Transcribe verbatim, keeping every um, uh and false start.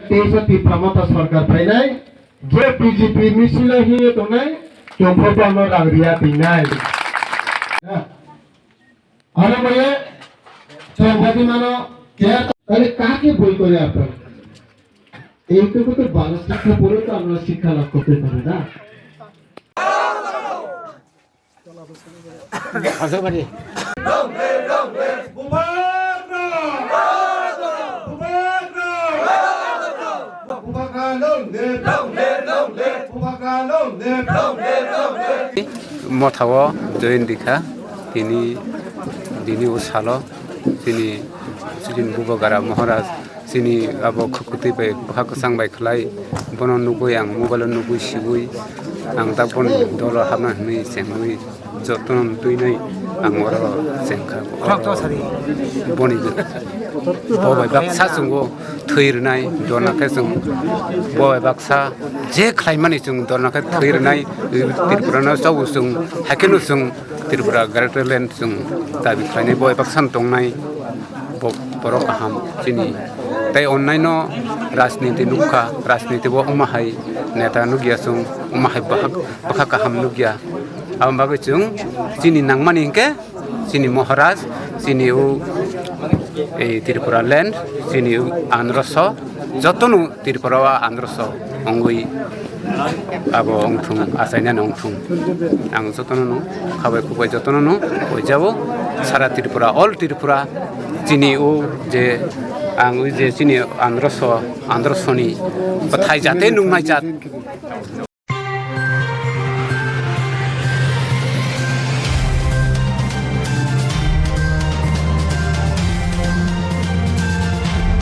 Teisa Tipra Motha sarkar phainai, je B J P misil o hiye tongnai, chongkhor bangno rang riya tingnai. Ano maye, chongkhor di mano, kya, tale kake boi kore apan? Ei to koto bala sikha pore to amra sikha lab korte pare na. Motha o join rikha, tini, tini o salo chini, chini Bubagara Maharaj. Chini abo khukutwi bai bwkha kwchang bai khlai, bono nugwi ang mobile o nugwi sibui ang tak boni dolo habna hwnwi chengwi jotono twinwi ang oro chengkha. Boni bo bai baksa chwngno thwi rwnai, dorna khe chwng bo bai baksa je khlaimani chwng dorna khe thwi rwnai, Tripura no chau chwng haikhe no chwng Tripura Greater Land chwng dabi khlainai, bo baksa no tongnai, bo borok kaham chini. Tei onnaino rajniti nukha, rajniti bo wngma hai neta nukya chwng, wngma hai bwkhak, bwkha kaham nukya. Aboni bagwi chwng chini nangmani hinkhe chini Maharaj, chini o, e, Tripura Land, chini o Andhra so, jotono Tripura o Andhra so wngwi abo wngthung, achainani wngthung. Ang jotono no khabai khukbai jotono no poijao sara Tripura, all Tripura, chini o je ang o je chini Andhra so, Andhra soni bwthai jate nuknai jat.